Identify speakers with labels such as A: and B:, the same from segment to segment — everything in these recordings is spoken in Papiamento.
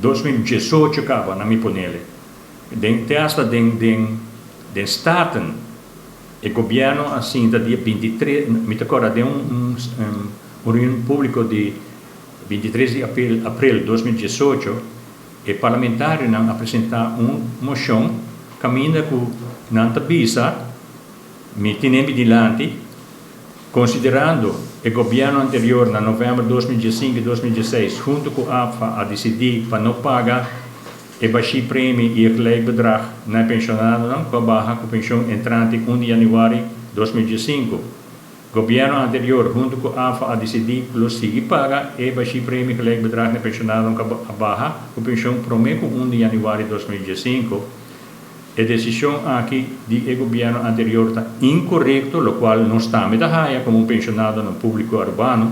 A: 2018 kaba na mi ponele. Den te hasta den den den Staten e gobièrnu a sinta dia 23, mi ta kòrda den un un reunion públiko di 23 di april april 2018 e parlamentarionan a presentá un moshon kaminda ku nan ta bisa, mi tene mi dilanti, Konsiderando e gobièrnu anterior na novèmber 2015 i 2016 huntu ku APFA a disidí pa no paga e bashí premi i e gelijkbedrag na e penshonadonan ku a baha ku penshon entrante 1 di yanüari 2015. Gobièrnu anterior huntu ku APFA a disidí ku lo sigui paga e bashí premi i gelijkbedrag na e penshonadonan ku a baha ku penshon promé ku 1 di yanüari 2015. E desishon aki di e gobièrnu anterior ta inkorekto, lokual nos tambe ta haya komo un penshonadonan públiko arubano,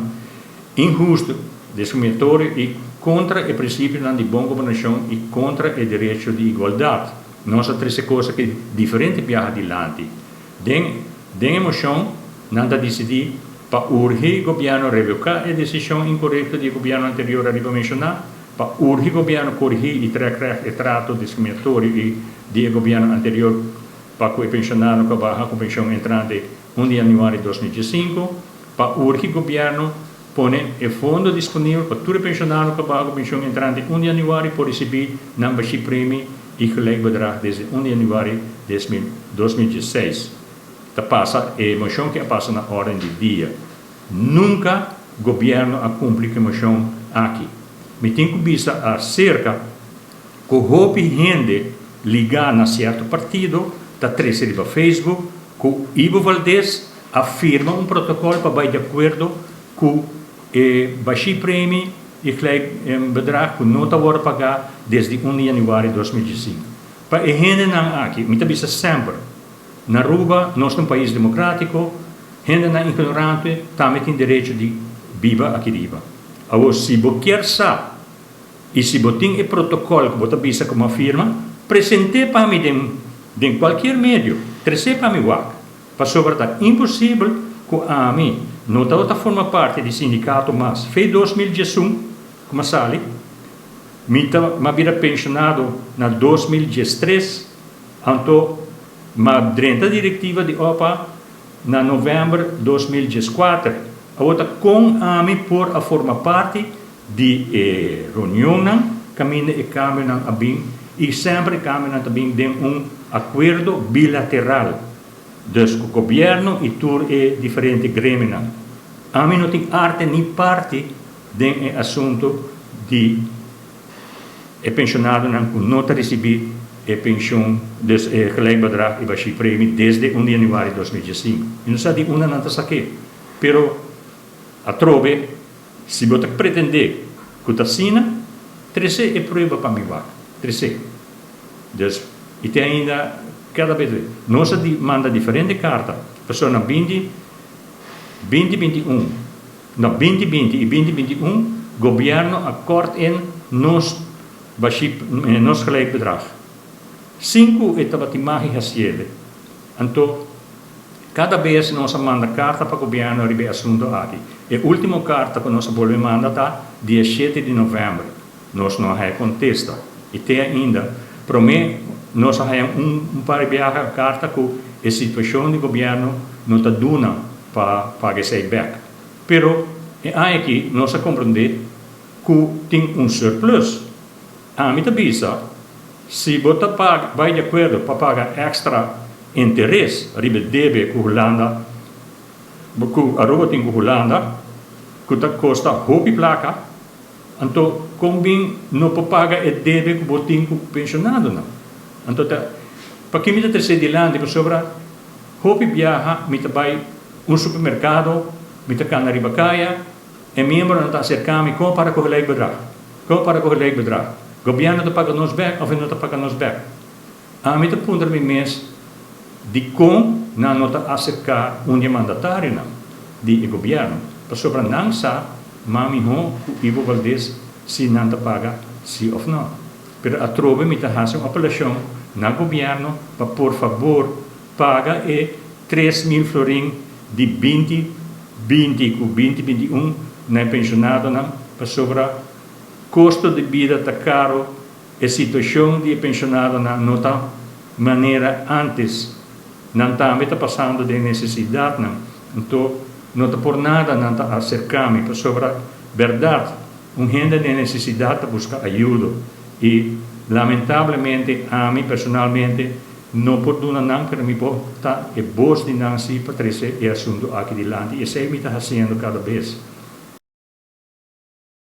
A: inhustu, diskriminatorio i kontra e prinsipionan di bon gobernashon i kontra e derecho di igualdat. Nos a trese kos aki diferente biaha dilanti. Den den e moshon nan ta disidí pa urgi gobièrnu revoká e desishon inkorekto di e gobièrnu anterior ariba menshoná, Pa urgi gobièrnu korigí i trèk règt e trato diskriminatorio i di e gobièrnu anterior pa ku e penshonado ku a baha ku penshon entrante 1 di yanüari 2015. Pa urgi gobièrnu pone e fondo disponibel pa tur e penshonado ku a baha ku penshon entrante 1 di yanüari por risibí nan bashí premi i gelijkbedrag desde 1 di yanüari 2016. Ta pasa e moshon ki a pasa na órden di dia. Nunka gobièrnu a kumpli ku e moshon aki. Mi tin ku bisa aserka ku hopi hende ligá na sierto partido ta trese riba Facebook ku Ivo Valdez a firma un protokòl pa bai di akuerdo ku e bashí premi i gelijk bedrag ku no ta wòrdu pagá desde 1 di yanüari 2015. Pa e hendenan aki mi ta bisa semper, Na Aruba nos ta un pais democratico, hendenan ignorante tambe tin derecho di biba aki riba. Awor si bo kier sa y si bo tin e protocol cu bo ta bisa cu bo a firma, presente pa mi den den cualkier medio, trece pa mi wak, pasobra ta imposibel cu ami no tabata forma parti di sindicato mas fe 2011 cu mi a sali, mi ta mi a bira pensionado na 2013. Anto m'a drenta direktiva di opa na novèmber 2014. Awor ta kon ami por a forma parti di e reunionnan kaminda e kambionan a bin i semper e kambionan ta bin den un akuerdo bilateral, dus ku gobièrnu i tur e diferente gremionan. Ami no tin arte ni parti den e asuntu di. E penshonadonan ku no ta risibí e penshon, dus e gelijkbedrag i bashí premi desde 1 di yanüari 2015. Mi no sa di unda nan ta sak'é, pero atrobe si bo ta pretendé ku ta asina, trese e prueba pa mi wak. Trese. Dus, i te ainda kada bes nos a manda diferente karta, pasobra na binti binti 21, Na 2020 i 2021 gobièrnu a kòrt in nos bashí nos gelijkbedrag. Sin ku e tabatin magi hasiele. Anto kada bes nos a manda karta pa gobièrnu riba e asuntu aki. E último karta ku nos a bolbe manda ta dia 7 di novèmber. Nos no a haya kontesta. I te ainda promé nos a haya un par di biaha karta ku e situashon di gobièrnu no ta duna pa paga esei bèk. Pero e aña aki nos a komprendé ku tin un surplus. Ami ta bisa, si bo ta paga bai di akuerdo pa paga èkstra interes riba e debe ku Hulanda ku Aruba tin ku Hulanda, ku ta kosta hopi plaka, anto kon bin no por paga e debe ku bo tin ku penshonadonan? Anto ta p'aki mi ta trese dilanti pasobra hopi biaha mi ta bai un supermerkado, mi ta kana riba kaya, e miembronan ta aserká mi, kon para ku gelijkbedrag? Kon para ku gelijkbedrag? Gobièrnu ta paga nos bèk òf e no ta paga nos bèk? Ami ta puntra mi mes dikon nan no ta aserká un di e mandatarionan di e gobièrnu, pasobra nan sa mas mihó ku Ivo Valdez si nan ta paga si òf nò. Pero atrobe mi ta hasi un apelashon na gobièrnu pa por fabor paga e 3000 florin di 2020 ku 2021 na e penshonadonan pasobra. Costo di bida ta caro, e situacion di pensionado no ta manera antes. Nan tambe ta pasando den necesidad nan. Anto, no ta por nada nan ta acerca mi, pasobra berdad, un hende den necesidad ta busca ayudo. Y lamentablemente, ami personalmente no por duna nan, pero mi por ta e voz di nan si pa trece e asunto aki dilanti. Esey mi ta haciendo cada bes.